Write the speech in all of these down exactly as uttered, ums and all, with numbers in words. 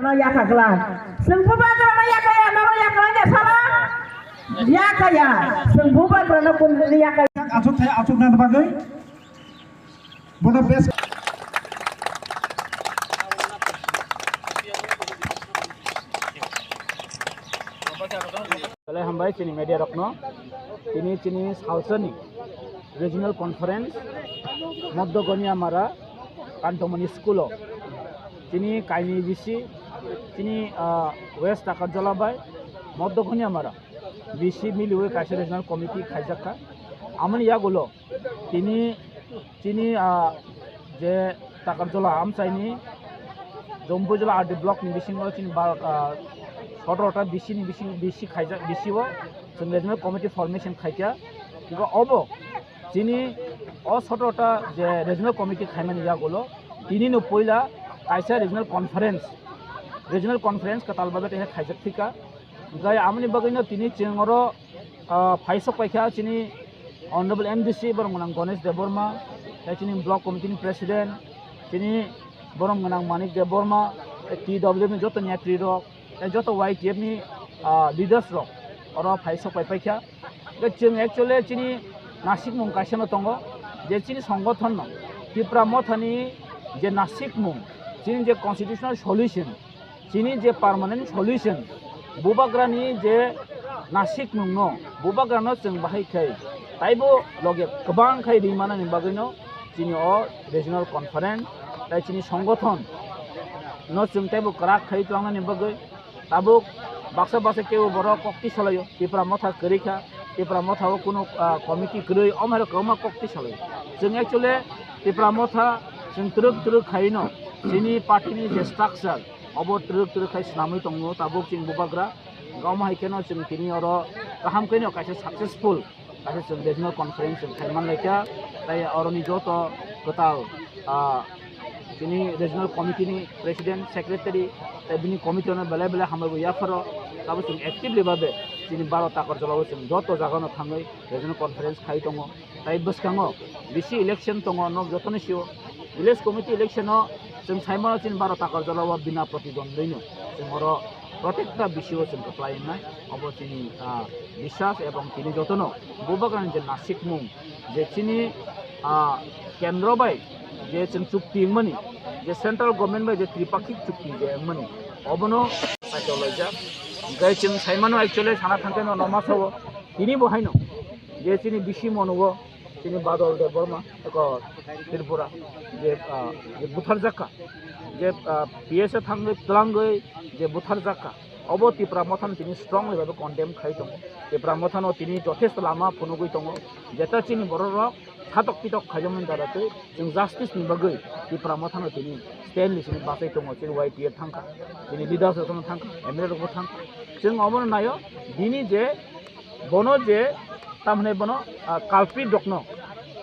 No yakha kla. Sengpu ba kla no yakha ya, no yakha ya sala. Yakha ya. Sengpu ba kla no kun yakha. Asuk thai asuk na bagwi. Bono best. Belai hambai chini media rokno. Tini chini salsani regional conference Moddo Goniamara Kantomani school o chini kaini bisi chini, ah, West Takarjala bai Moddo Goniamara bisi miliwi kaisa regional committee khaijakha. Amoni yagulo tini chini, ah, je Takarjala amchaini Jampui jala R D block ni bisingo chini ba, ah, sotoro ta bisi ni bising bisi khaijak bisi o chwng regional committee formation khaikha. Hingkhe obo chini o sotoro ta je regional committee khaimani yagulo tini no puila kaisa regional conference, regional conference kwtal babe tei khaijak thika. Hingkhe amoni bagwino tini chwng oro, ah, phaisok paikha chini Honorable M D C borok gwnang Ganesh Debbarma, tei chini block committee ni president, chini borok gwnang Manik Debbarma, tei T W F ni joto netri rok, tei joto Y T F ni, ah, leaders rok oro phaisok pai paikha. Tei chwng actually chini nasikmung kaisa no tongo, je chini songgothon no Tipra Motha ni je nasikmung, chini je constitutional solution, chini je permanent solution, bubagrani je nasikmungno, bubagrano chwng bahai khai, taibo loge kwbang khai ri manani bagwino chini o regional conference, tai chini songgothon no chwng taibo kwrak khai tlangnani bagwi tabuk baksa baksa kebo borok kokti salaio, Tipra Motha kwrwi kha, Tipra Motha o kunu, ah, committee kwrwi, omo hai rok kwbangma kokti salaio. Chwng actually Tipra Motha chwng twrwk twrwk khaino chini party ni je structure, obo twrwk twrwk khai swnamwi tongo tabuk chini bubagra. Omo hai kheno chwng tini oro kaham khe no kaisa successful, kaisa chwng regional conference chwng khai man lai kha. Tai oroni joto kwtal, ah, chini regional committee ni president, secretary, tai bini committee no belai belai hambai bo yapharo. Tabuk chwng actively babe chini baro Takarjala o chwng joto jaga no thangwi regional conference khai tongo. Tai bwskango bisi election tongo, nok jotoni sio village committee election o chwng saimano chini baro Takarjala o bina protidondwi no chwng oro protekta bisi o chwng kwplai wngnai. Obo chini, ah, biswas ebong tini jotono bubagrani je nasikmung je chini, ah, kendro bai je chwng chukti wngmani, je central government bai je tripakhik chukti je wngmani, obono saicholaijak. Hingkhe chwng saimano actually sana thangkhe no noma sao tini bo haino je chini bisi monugo chini Badal Debbarma, eko Tripura, je, ah, je butharjakha, je, ah, P S A thangwi twlangwi je butharjakha, obo Tipra Mothano tini strongly babe condemn khai tongo. Tipra Mothano tini jothesto lama phunugwi tongo, jeta chini bororok satok pitok khaijakmani dara twi chwng justice ni bagwi Tipra Mothano tini stand ni simi bachai tongo, chini Y P F thangkha, chini leaders rokno thangkha, M L A rokbo thangkha. Chwng omono naio, bini je bono je tamhinai bono, ah, culprit rokno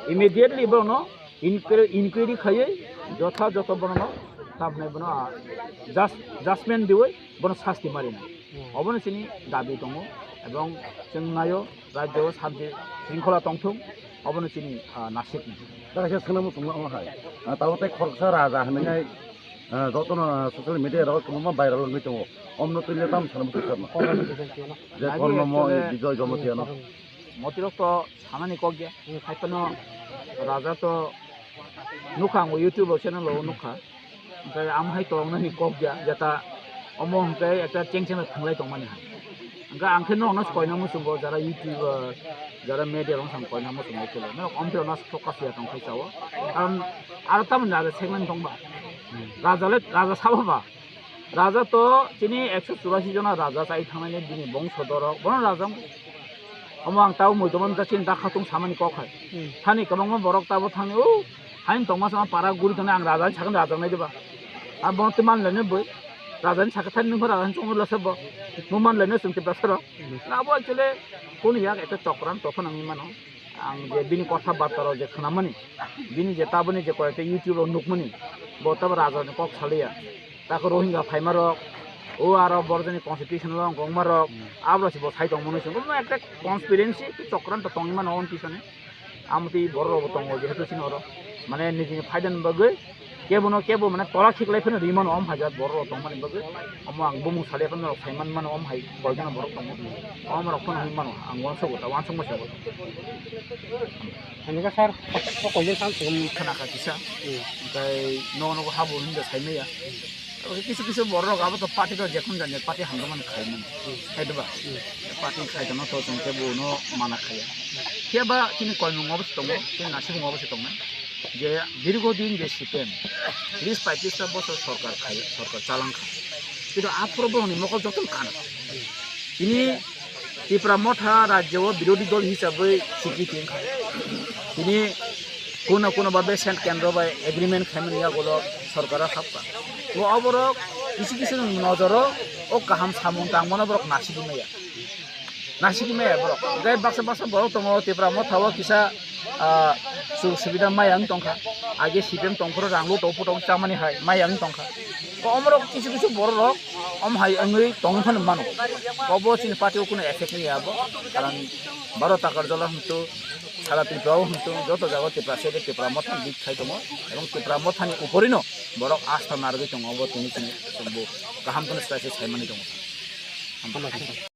immediately bono inquiry, inquiry khaiwi jotha joto bono tamhinai bono, ah, judge-, judgment diwi bono sasti marinai. Obono chini dabi tongo ebong chwng naio rajyo o shanti shringkhola tongthung, obono chini, ah, nasikni. Da kaisa swnamung chwngma omo hai. Ah, tabuk tei khoroksa raja hinwi hai, ah, jotono, ah, social media rok kwbangma viral wngwi tongo. Omno twi le tamo sana bwswk sarno. Je Kornomo actually, Bijoy Jamatia no. Motirok to sanani kok ya. Hai phano raja to nukha, ang YouTube channel o nukha. Hingke amo hai tongmani kok ya, jeta omo hingke ekta cheng cheng thwnglai tongmani hai. Hingke ang khe norokno koina muchungo, jara YouTuber, jara media rok sam koina muchungo khe norok omtwi rokno focus ya tong khai sao. Karon aro tamoni raja segment tongba. Raja le, raja sabo ba. Raja to chini ekso churasi jona raja chai thangnai bini bongso dorok. Bono raja omo ang tabo muitomani ta chini ta khatung samani kok hai. Hmm. Thani kwbangma borok tabo thangni o haino tongma sama para guri tongnai ang raja ni sakni raja nai diba. Abo twi manlai nai boi. Raja ni sakha thani nungkha raja ni chongno lasa bo. Mo manlai nai chwng tei bwsarok. Hmm. Abo actually kunu yak ekta chokran topha nangwi mano. Ang je bini kotha barta rok je khnamani, bini je taboni je koyekta YouTube rok nukmani, bo tabo raja ni kok saliya. Tako Rohingya phaima rok, o aro borok jani constitution o wngkokma rok, hmm, abo se bo sai tongmani se. Bo ekta conspiracy, chokranto tongwi mano o pisoni. Amtwi borok rok bo tongo jehetu chini oro. Mane nijini phaidani bagwi Kebo no kebo mane tola khiklai phano ri mano, om hai jat borok rok tongmani bagwi. Omo ang bumung salai phano norok sai man mano, om hai koijakno borok tongo. Om rok phano hwn mano, ang uansukgo ta, uansukma se bo. Ani ka sir, o koijon sam sugum. Khana kha kisa. Hmm. Tei nogo nogo habo hinda sai maya. Abo kisu kisu borok rok abo to party rok jekhon jan party hamjakmani khai mano. Hmm. Hai diba? Hmm. Party khai tongno to chwng khe bo no mana khaya. Phiya ba chini koimung obo se tongo, chini nasibung obo se tongnai. Je dirgo din je C P M, tris paitris ta bosor sorkar khai, sorkar chalangkha. Kintu aphuru borokni mokol joto kano. Tini Tipra Motha rajyo o birodhi dol hisabwi swikriti wngkha. Tini kuno kuno babe sent kendro bai agreement khaimani yagulo sorkaro hapkha. O oborok kisi kisi nojoro o kaham samung tangmano borok nasigwi maya. Nasigwi maya borok. Gai baksa baksa borok tongo Tipra Motha o kisa, ah, sujog subida maya wng tongkha. Age C P M tongphuru rang luto puto chamani hai maya wng tongkha. Omorok kisu kisu borok rok om hai wngwi tongwi phano mano. Obo chini party o kuno effect ni abo. Karon baro takar jola hwntu, sara Tripura o hwntu, joto jaga Tipra sede Tipra Motha bid khai tongo. Ebong Tipra Motha ni uporino borok asta narwgwi tongo, obo tini chini chwngbo kaham kheno sai sai saimani tongo.